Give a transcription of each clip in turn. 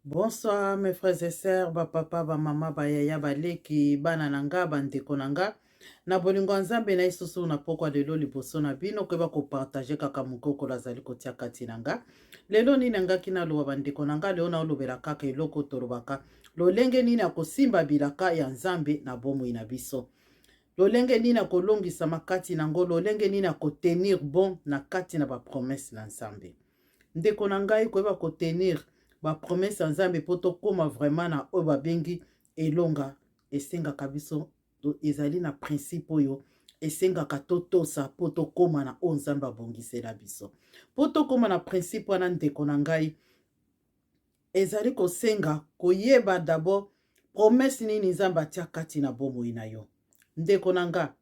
Bonsoir mes frères et sœurs, ba papa, ba mama, ba yaya, ba leki, bana na nga, ba ndeko na nga. Na bolingo ya Nzambe na lisusu na pokwa lelo liboso na bino koyeba kopartage kaka mokokolo azali kotia kati na nga. Lelo nini ngaki naloba ba ndeko na nga, lelo naolobela kaka eloko tolobaka lolenge nini ya kosimba bilaka ya Nzambe na bomoi na biso. Lolenge nini ya kolongisama kati na yango, lolenge nini ya kotenir bon na kati na ba promesse na Nzambe. Ndeko na ngai, koyeba kotenir bapromese ya Nzambe mpo tokóma vraiment na oyo babengi elonga, esengaka biso, ezali na principe oyo esengaka totosa mpo tokóma na oyo Nzambe abongisela biso. Mpo tokóma na principe wana, ndeko na ngai, ezali kosenga koyeba d'abord promese nini Nzambe atia kati na bomoi na yo. Ndeko na nga,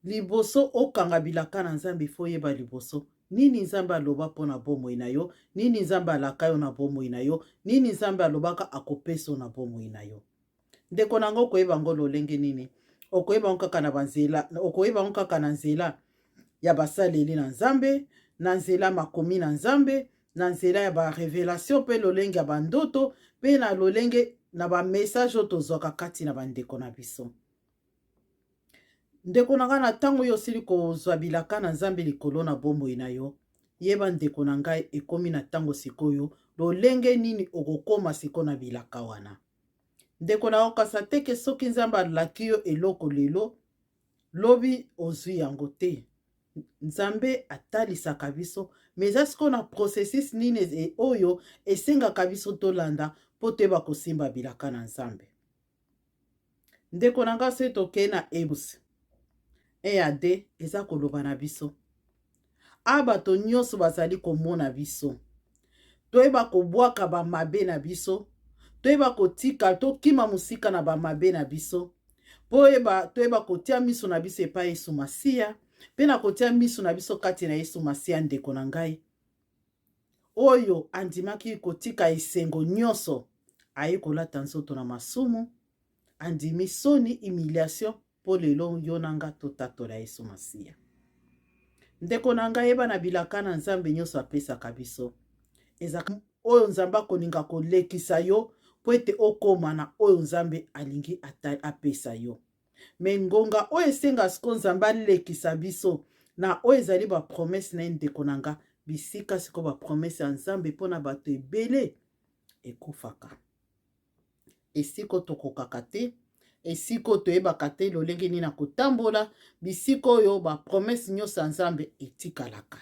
liboso okanga bilaka na Nzambe, ifo oyeba liboso nini Nzambe aloba mpo na bomoi na yo, nini Nzambe alaka yo na bomoi na yo, nini Nzambe alobaka akopesa yo na bomoi na yo. Ndeko na nga, okoyeba yango lolenge nini? Okoyeba yango kaka na banzela, okoyeba yango kaka na nzela ya basaleli na Nzambe, na nzela makomi na Nzambe, na nzela ya barevelation mpe lolenge ya bandoto mpe na lolenge na bamessage oyo tozwaka kati na bandeko na biso. Ndeko na ngai, na ntango oyo osili kozwa bilaka na Nzambe likolo na bomoi na yo, yeba, ndeko na ngai, ekomi na ntango sikoyo lolenge nini okokóma sikoyo na bilaka wana. Ndeko na okasa te ke soki Nzambe alaki yo eloko lelo, lobi ozwi yango te. Nzambe atalisaka biso, me eza sikoyo na processus nini oyo esengaka biso tolanda mpo toyeba kosimba bilaka na Nzambe. Ndeko na ngai, soki tokei na Hebrews 1 à 2, eza koloba na biso a bato nyonso bazali komona biso, toyeba kobwaka bamabe na biso, toyeba kotika, tokima mosika na bamabe na biso, mpo toyeba kotia miso na biso epai Yesu Masiya, mpe na kotia miso na biso kati na Yesu Masiya. Ndeko na ngai, oyo andimaki kotika esengo nyonso, aye kolata nzoto na masumu, andimi soni, humiliation, mpo lelo yo na nga totatola Yesu Masiya. Ndeko na ngai, yeba na bilaka na Nzambe nyonso apesaka biso, eza oyo Nzambe akolinga kolekisa yo mpo ete okóma na oyo Nzambe alingi apesa yo. Me ngonga oyo esenga siko Nzambe alekisa biso na oyo ezali bapromese na ye, ndeko na nga, bisika sikoyo bapromese ya Nzambe mpona bato ebele ekufaka, esika oyo tokokaka te, esika oyo toyebaka te lolenge nini na kotambola, bisika oyo bapromese nyonso ya Nzambe etikalaka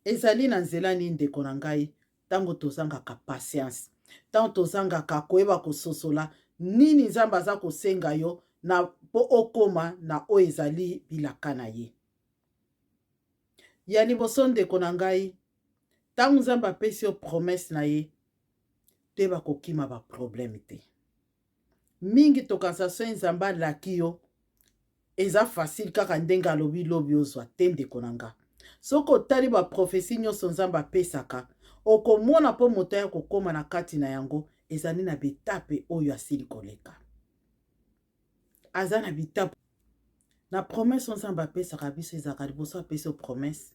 ezali na nzela nini? Ndeko na ngai, ntango tozangaka patience, ntango tozangaka koyeba kososola nini Nzambe aza kosenga yo na mpo okóma na oyo ezali bilaka na ye. Ya liboso, ndeko na ngai, ntango Nzambe apesi yo promese na ye, toyeba kokima baproblème te. Mingi tokanisa so Nzambe alaki yo, eza facile, kaka ndenge alobi, lobi ozwa te. Ndeko na nga, soki otali baprophétie nyonso Nzambe apesaka, okomona mpo moto aya kokóma na kati na yango, ezali na baétape oyo asili koleka. Aza na bitape na promese oyo Nzambe apesaka biso. Ezalaka liboso apesi yo promese,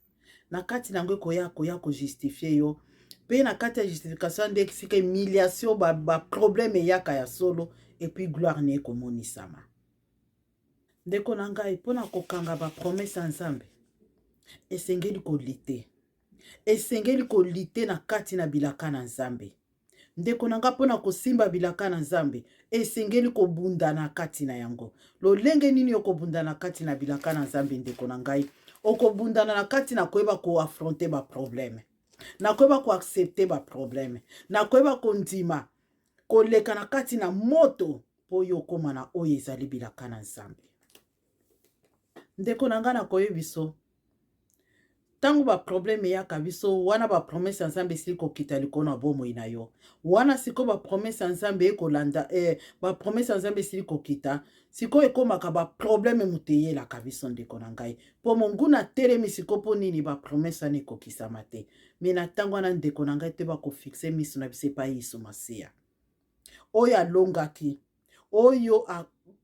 na kati na yango ekoya koya kojustifie yo, mpe na kati ya justification nde esika humiliation, baproblème eyaka ya solo, et puis gloire ne ekomonisama. Ndeko na ngai, mpona kokanga bapromese ya Nzambe, esengeli kolutter, esengeli kolutter na kati na bilaka na Nzambe. Ndeko na nga, mpona kosimba bilaka na Nzambe, esengeli kobunda na kati na yango. Lolenge nini okobunda na kati na bilaka na Nzambe? Ndeko na ngai, okobundana na kati na koyeba koaffronter baproblème, na koyeba koaccepter baproblème, na koyeba kondima koleka na kati na moto mpo oyo okóma na oyo ezali bilaka na Nzambe. Ndeko na ngai, nakoyebi biso, ntango baproblème eyaka biso wana, bapromese ya Nzambe esili kokita likolo na bomoi na yo wana. Sikoyo bapromese ya Nzambe ekolanda, bapromese ya Nzambe esili kokita, sikoyo ekómaka baproblème moto eyelaka biso. Ndeko na ngai, mpo monguna atelemi sikoyo, mpo nini bapromese wana ekokisama te? Me na ntango wana, ndeko na ngai, te bakofixer miso na biso epai Yesu Masiya, oyo alongaki oyo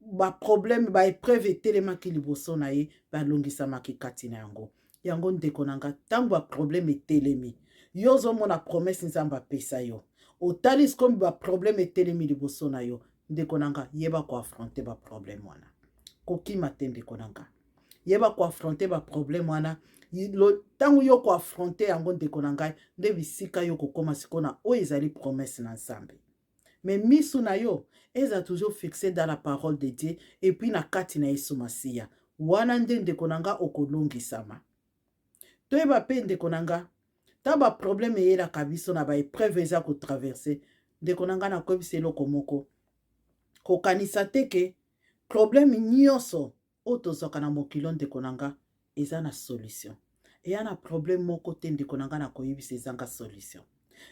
baproblème, baépreuve etelemaki liboso na ye, balongisamaki kati na yango. Yango, ndeko na nga, ntango baproblème etelemi, yo ozomona promese Nzambe apesa yo. Otali sikomi baproblème etelemi liboso na yo. Ndeko na nga, yeba koaffronte baproblème wana, kokima te. Ndeko na nga, yeba koaffronte baproblème wana. Ntango yo koaffronte yango, ndeko na ngai, nde bisika yo kokóma sikoyo na oyo ezali promesse na Nzambe. Mais misu na yo eza toujours fixé dans la parole de Dieu et puis na kati na Yesu Masiya wana nde, ndeko na nga, okolongisama. Toyeba mpe, ndeko na nga, ta baproblème eyelaka biso na baépreuve eza kotraverse. Ndeko na nga, nakoyebisa eloko moko: kokanisa te ke problème nyonso oyo tozwaka na mokili, ndeko na nga, eza na solution. Eya na problème moko te, ndeko na nga, nakoyebisa, ezanga solution.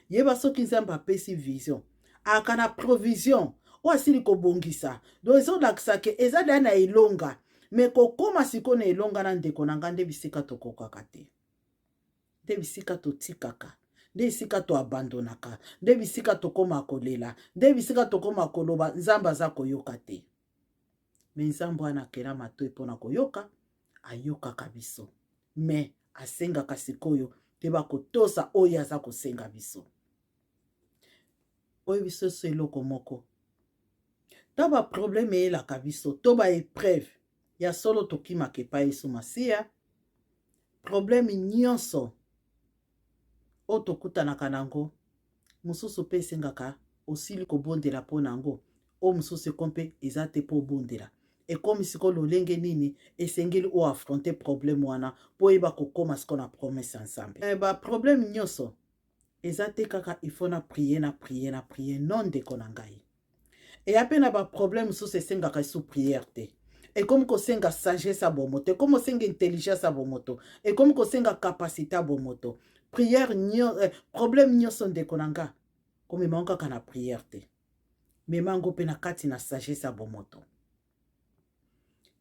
Yeba, soki Nzambe apesi vision, aka na provision oyo asili kobongisa. Donc ezolakisa ke eza deya na elonga. Mais kokóma sikoyo na elonga na, ndeko na nga, nde bisika tokokaka te, nde bisika totikaka, nde bisika toabandonaka, nde bisika tokóma kolela, nde bisika tokóma koloba Nzambe aza koyoka te. Mais Nzambe wana akela matoi mpona koyoka, ayokaka biso, mais asengaka sikoyo te bakotosa oyo aza kosenga biso. Oyo biso so eloko moko, to baproblème eyelaka biso to baépreuve ya solo, tokimaka epai Yesu Masiya. Problème nyonso oyo tokutanaka nango, mosusu mpe esengaka osili kobondela mpo na yango, oyo mosusu eko mpe eza te mpo obondela. Ekomi sikoyo lolenge nini esengeli oyo affronte problème wana mpo oyeba kokóma sikoyo na promesse ya Nzambe. Baproblème nyonso eza te kaka il faut na prier, na prier, na prier. Non, ndeko na ngai, eya mpe na baproblème mosusu esengaka esu prière te. Ekomi kosenga sagesse ya bomoto, ekomi kosenga intelligence ya bomoto, ekomi kosenga capacité ya bomoto. Prière problème nyonso, ndeko na nga, komema yango kaka na prière te, mema yango mpe na kati na sagesse ya bomoto.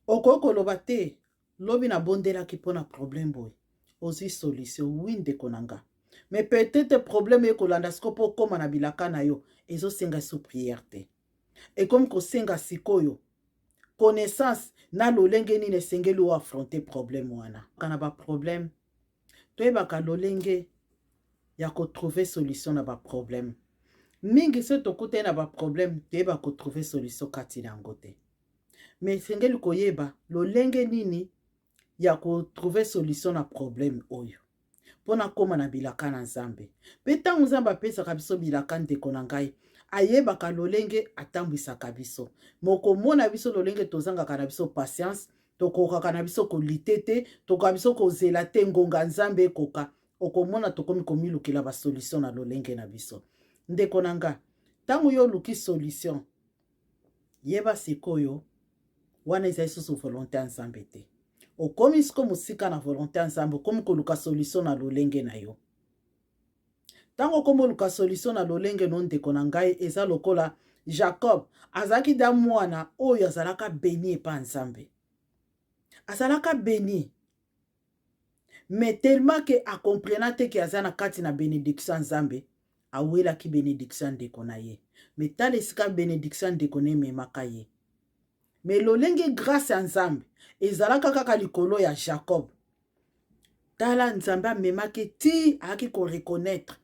Okoki koloba te: "Lobi nabondelaki mpo na problème boye, ozwi solution." Oui, ndeko na nga, mais peut-être problème ekolanda sikoyo mpo okóma na bilaka na yo ezosenga su prière te. Ekomi kosenga sikoyo connaissance na lolenge nini esengeli o affronte problème wana. Kana baproblème, toyebaka lolenge ya kotrouve solution na baproblème. Mingi soki tokutani na baproblème, toyeba kotrouve solution kati na yango te. Mais esengeli koyeba lolenge nini ya kotrouve solution na problème oyo mpo nakóma na bilaka na Nzambe. Mpe ntango Nzambe apesaka biso bilaka, ndeko na ngai, ayebaka lolenge atambwisaka biso. Mokomona biso lolenge tozangaka na biso patience, tokokaka na biso kolite te, tokoka biso kozela te ngonga Nzambe ekoka. Okomona tokomi komilukela basolution na lolenge na biso. Ndeko na nga, ntango yo oluki solution, yeba sikoyo wana ezali susu volonté ya Nzambe te. Okomi siko mosika na volonté ya Nzambe, okomi koluka solution na lolenge na yo. Ntango okomi oluka solution na lolenge no, ndeko na ngai, eza lokola Jacob. Azalaki da mwana oyo azalaka béni epa Nzambe, azalaka béni, mais tellement ke acomprena te ke aza na kati na bénédiction ya Nzambe, awelaki bénédiction ya ndeko na ye. Mais tala esika bénédiction ya ndeko na ememaka ye. Mais lolenge grâce ya Nzambe ezalaka kaka likolo ya Jacob, tala Nzambe amemaki ti ayaki koreconnaître,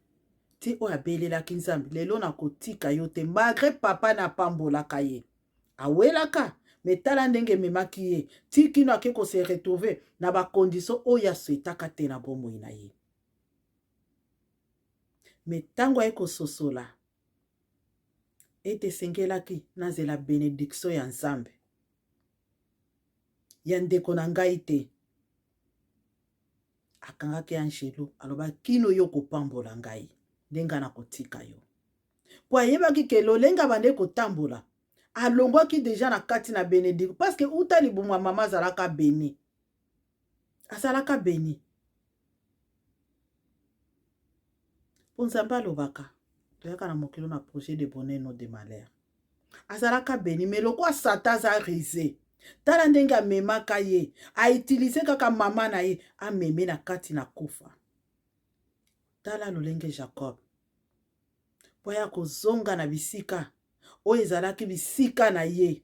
ti oyo abelelaki Nzambe: "Lelo nakotika yo te." Malgré papa na apambolaka ye, awelaka. Mais tala ndenge ememaki ye ti kino ake kose retrouve na bacondition oyo aswetaka te na bomoi na ye. Mais ntango aye kososola ete esengelaki nazela bénédiction ya Nzambe, ya ndeko na ngai te, akangaki angelo, aloba: "Kino yo kopambola ngai, nde ngai nakotika yo." Mpo ayebaki ke lolenge abande kotambola, alongwaki déjà na kati na bénédiction, parce que uta libumu ya mama azalaka béni, azalaka béni. Mpo Nzambe alobaka toyaka na mokili na projet de bonheur, non de malheur. Azalaka béni, mais lokola Satan aza rusé, tala ndenge amemaka ye, autilize kaka mama na ye, ameme na kati na kufa. Tala lolenge Jacob mpo aya kozonga na bisika oyo ezalaki bisika na ye.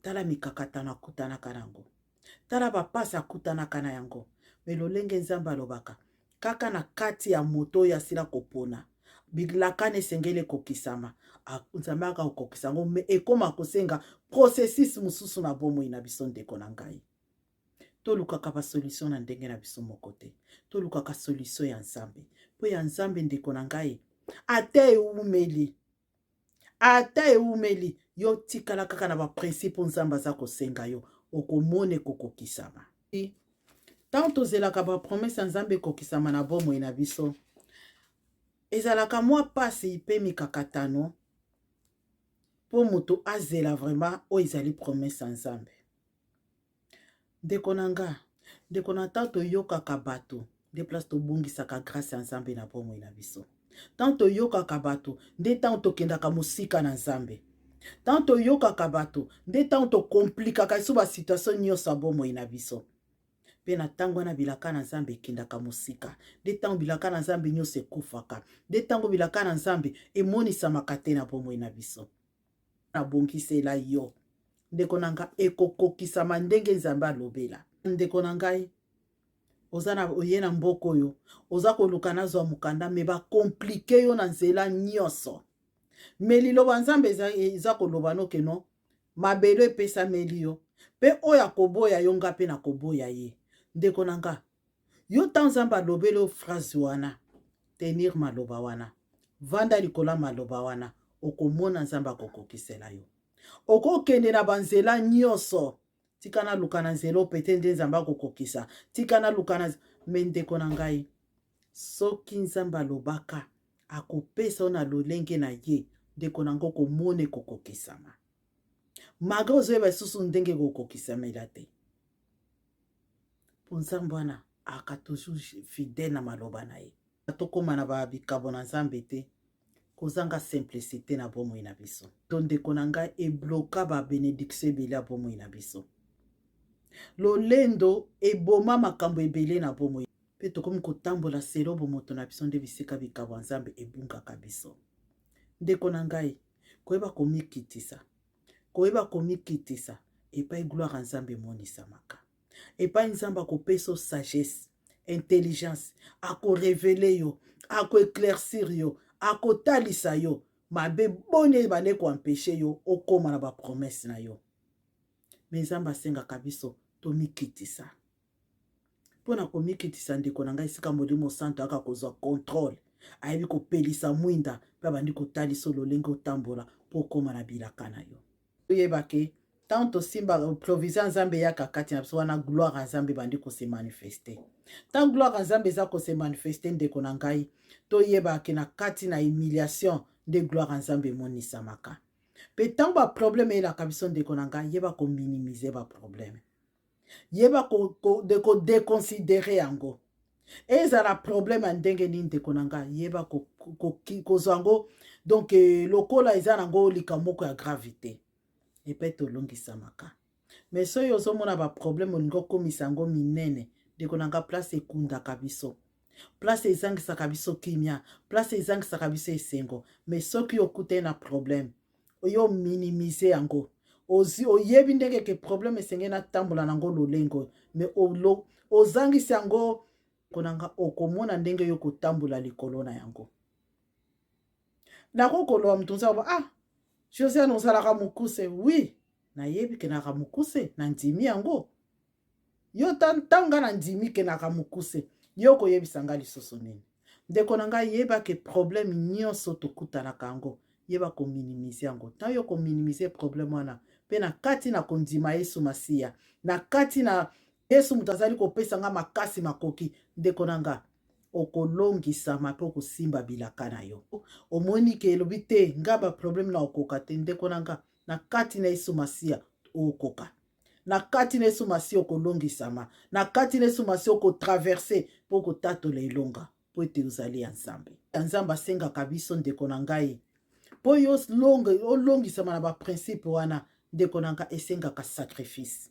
Tala mikakatano akutanaka nango, tala bapasi akutanaka na yango. Mais lolenge Nzambe alobaka kaka na kati ya moto oyo asila kopona. Bilaka na esengeli ekokisama. Nzambe aka kokokisa yango, me ekoma kosenga processus mosusu na bomoi na biso. Ndeko na ngai, tolukaka basolution na ndenge na biso moko te, tolukaka solution ya Nzambe. Mpo ya Nzambe, ndeko na ngai, ata ewumeli, ata ewumeli, yo tikala kaka na baprincipe Nzambe aza kosenga yo, okomona ekokokisama. Ntango tozelaka bapromese ya Nzambe ekokisama na bomoi na biso, ezalaka mwa mpasi mpe mikakatano mpo moto azela vraiment oyo ezali promese ya Nzambe. Ndeko na nga, ndeko na, ntango toyokaka bato, nde place tobungisaka grâce ya Nzambe na bomoi na biso. Ntango toyokaka bato, nde ntango tokendaka mosika na Nzambe. Ntango toyokaka bato, nde ntango tokomplikaka biso basituation nyonso ya bomoi na biso. Mpe na ntango wana, bilaka na Nzambe ekendaka mosika. Nde ntango bilaka na Nzambe nyonso ekufaka, nde ntango bilaka na Nzambe emonisamaka te na bomoi na biso. Nabongisela yo, ndeko na ngai, ekokokisama ndenge Nzambe alobela. Ndeko na ngai, oza na oye na mboka oyo, oza koluka nazwa mokanda, me bakomplike yo na nzela nyonso. Me liloba Nzambe eza, eza koloba nokeno mabele epesameli yo, mpe oyo akoboya yo, nga mpe nakoboya ye. Ndeko na nga, yo ntango Nzambe alobeli yo phrase wana, tenir maloba wana, vanda likolo ya maloba wana, okomona Nzambe akokokisela yo. Okokende na banzela nyonso, tika naluka na nzela opete nde Nzambe akokokisa, tika naluka na me. Ndeko na ngai, soki Nzambe alobaka akopesa yo na lolenge na ye, ndeko na ngo, komona ekokokisama malgré ozoyeba lisusu ndenge ekokokisamela te, mpo Nzambe wana aka toujours fidèle na maloba na ye. Tokóma na babikabo na Nzambe te, kozanga simplicité na bomoi na biso. To ndeko na ngai, ebloka babénédiction ebele ya bomoi na biso. Lolendo eboma makambo ebele na bomoi, mpe tokomi kotambola selo bomoto na biso, nde bisika bikabo ya Nzambe ebungaka biso. Ndeko na ngai, koyeba komikitisa, koyeba komikitisa epai gloire ya Nzambe emonisamaka, epai Nzambe akopesa yo sagesse, intelligence, akorévéler yo, akoéclaircir yo, akotalisa yo mabe boni ebande koempêcher yo okóma na bapromese na yo. Me Nzambe asengaka biso tomikitisa. Mpo na komikitisa, ndeko na ngai, esika Molimo Santo aka kozwa contrôle, ayebi kopelisa mwinda mpe abandi kotalisa lolenge otambola mpo okóma na bilaka na yo. Oyeba ke ntango tosimba provision ya Nzambe eyaka kati na biso wana, gloire ya Nzambe ebandi kose manifester. Ntango gloire ya Nzambe eza kose manifester, ndeko na ngai, toyeba ke na kati na humiliation nde gloire ya Nzambe emonisamaka. Mpe ntango baproblème eyelaka biso, ndeko na ngai, yeba kominimiser baproblème, yeba kodéconsidérer yango. Ezala problème ya ndenge nini, ndeko na ngai, yeba kozwa yango donc lokola eza nango likambo moko ya gravité, epe tolongisamaka. Mais soki ozomona baproblème, olingi okomisa yango minene, ndeko na nga, place ekundaka biso, place ezangisaka biso kimia, place ezangisaka biso esengo. Mais soki okutani na problème, oyo minimiser yango, oyebi ndenge ke problème esengeli natambola nango lolenge oyo, mais ozangisi yango konanga, okomona ndenge yo kotambola likolo na yango. Nakokoloba moto nzaba: "Ah, Josiane, ozalaka mokuse." Oui, nayebi kenaka mokuse, nandimi yango. Yo, ntango nga nandimi kenaka mokuse, yo koyebisa nga lisusu nini? Ndeko na ngai, yeba ke problème nyonso tokutanaka yango, yeba kominimiser yango. Ntango yo kominimiser problème wana, mpe na kati na kondima Yesu Masiya, na kati na Yesu moto azali kopesa nga makasi makoki, ndeko na nga, okolongisama mpe okosimba bilaka na yo. Omoni ke elobi te nga baproblème na okoka te. Ndeko na nga, na kati na Yesu Masiya okoka, na kati na Yesu Masiya okolongisama, na kati na Yesu Masiya okotraverser mpo okotatola elonga, mpo ete ozali ya Nzambe. Ya Nzambe asengaka biso, ndeko na ngai, mpo yo olongisama na baprincipe wana, ndeko na ngai, esengaka sacrifice.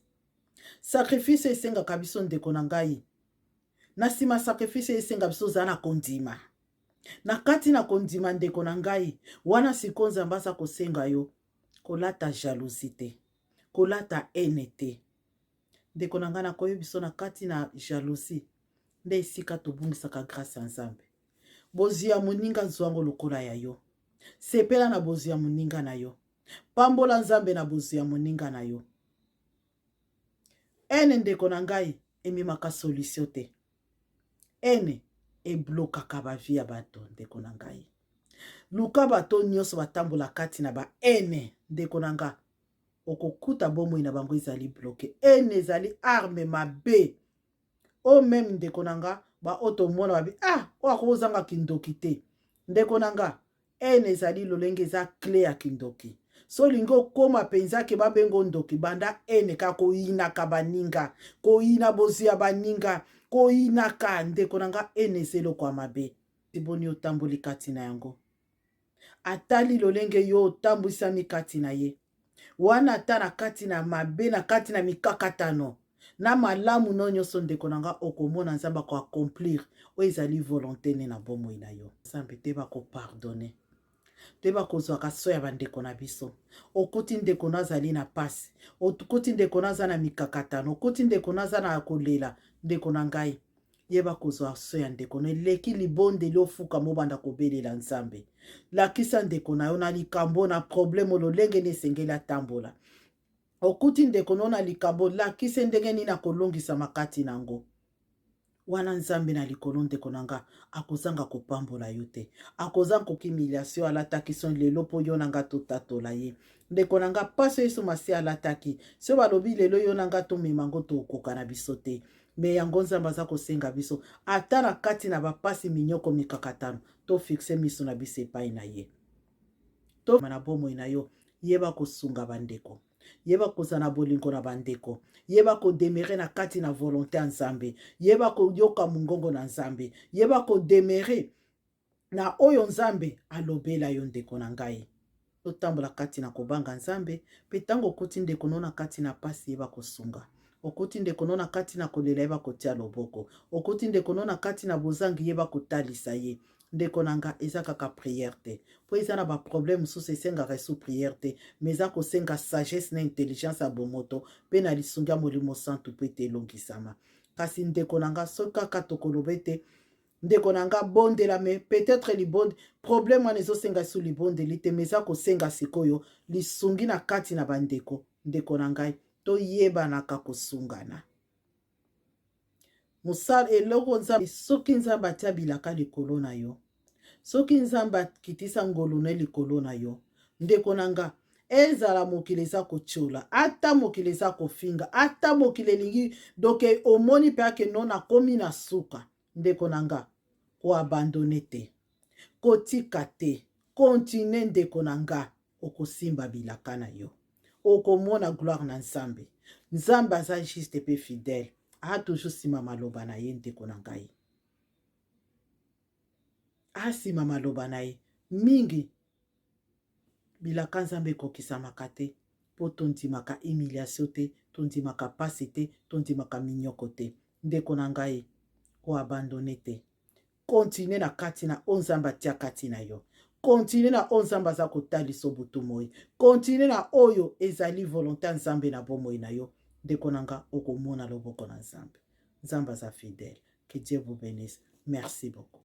Sacrifice esengaka biso, ndeko na ngai, na nsima sacrifice esenga biso ozala na kondima. Na kati na kondima, ndeko na ngai, wana sikoyo Nzambe aza kosenga yo kolata jalousie te, kolata haine te. Ndeko na ngai, nakoyebi biso, na kati na jalousie nde esika tobungisaka grâce ya Nzambe. Bozwi ya moninga, zwa yango lokola ya yo. Sepela na bozwi ya moninga na yo. Pambola Nzambe na bozwi ya moninga na yo. Haine, ndeko na ngai, ememaka solution te. Haine eblokaka bavie ya bato. Ndeko na ngai, luka bato nyonso batambola kati na ba haine, ndeko na nga, okokuta bomoi na bango ezali bloqué. Haine ezali arme mabe oyo même, ndeko na nga, baoyo tomona babi ah, oyo akozanga kindoki te. Ndeko na nga, haine ezali lolenge, eza clé ya kindoki. So olingi okóma mpenza ke babengo ndoki, banda haine kaka, koyinaka baninga, koyina bozwi ya baninga, koyinaka. Ndeko na nga, haine eza eloko ya mabe. Boni otamboli kati na yango, atali lolenge yo otambwisami kati na ye wana, ata na kati na mabe, na kati na mikakatano, na malamu no nyonso, ndeko na nga, okomona Nzambe akoaccomplir oyo ezali volonté ne na bomoi na yo. Nzambe te bakopardonner te, bakozwaka so ya bandeko na biso. Okuti ndeko no azali na pasi, okuti ndeko no aza na mikakatano, okuti ndeko no aza na kolela, ndeko na ngai, yeba kozwa so ya ndeko no. Eleki libondeli, ofuka mobanda kobelela Nzambe. Lakisa ndeko na yo na likambo, na problème, lolenge nini esengeli atambola. Okuti ndeko no na likambo, lakisa ndenge nini akolongisama kati na yango wana. Nzambe na likolo, ndeko na nga, akozanga kopambola yo te, akozanga kokimiliation alataki son lelo mpo yo na nga totatola ye. Ndeko na nga, mpasi Yesu Masiya alataki, so balobi lelo yo na nga tomema yango, tokoka na biso te. Mais yango Nzambe aza kosenga biso, ata na kati na bapasi, minyoko, mikakatano, tofixe miso na biso epai na ye. To na bomoi na yo, yeba kosunga bandeko, yeba kozala na bolingo na bandeko, yeba kodemeurer na kati na volonté ya Nzambe, yeba koyoka mongongo na Nzambe, yeba kodemeurer na oyo Nzambe alobela yo. Ndeko na ngai, totambola kati na kobanga Nzambe. Mpe ntango okuti ndeko no na kati na pasi, yeba kosunga. Okuti ndeko no na kati na kolela, yeba kotia loboko. Okuti ndeko no na kati na bozangi, yeba kotalisa ye. Ndeko na nga, eza kaka prière te, mpo eza na baproblème mosusu esengaka esu prière te, mais eza kosenga sagesse na intelligence ya bomoto mpe na lisungi ya Molimo Santu mpo ete elongisama. Kasi ndeko na nga, soki kaka tokoloba ete ndeko na nga bondela, mais peut-être libonde problème wana ezosenga esu libondeli te, mais eza kosenga sikoyo lisungi na kati na bandeko. Ndeko na ngai, toyebanaka kosungana. Mosala eloko Nzambe, soki Nzambe atia bilaka likolo na yo, soki Nzambe akitisa ngolu na likolo na yo, ndeko na nga, ezala mokili eza kotiola, ata mokili eza kofinga, ata mokili elingi doke, omoni mpe ake no nakomi na suka, ndeko na nga, koabandonner te, kotika te, continue. Ndeko na nga, okosimba bilaka na yo, okomona gloire na Nzambe. Nzambe aza juste mpe fidèle, aa toujours nsima maloba na ye. Ndeko na ngai, asima maloba na ye. Mingi bilaka Nzambe ekokisamaka te mpo tondimaka humiliation te, tondimaka pasi te, tondimaka minyoko te. Ndeko na ngai, koabandonner te, continue na kati na oyo Nzambe atia kati na yo, continue na oyo Nzambe aza kotalisa butu moi, continue na oyo ezali volonté ya Nzambe na bomoi na yo. Ndeko na nga, okomona loboko na Nzambe. Nzambe aza fidèle. Que Dieu vous bénisse. Merci beaucoup.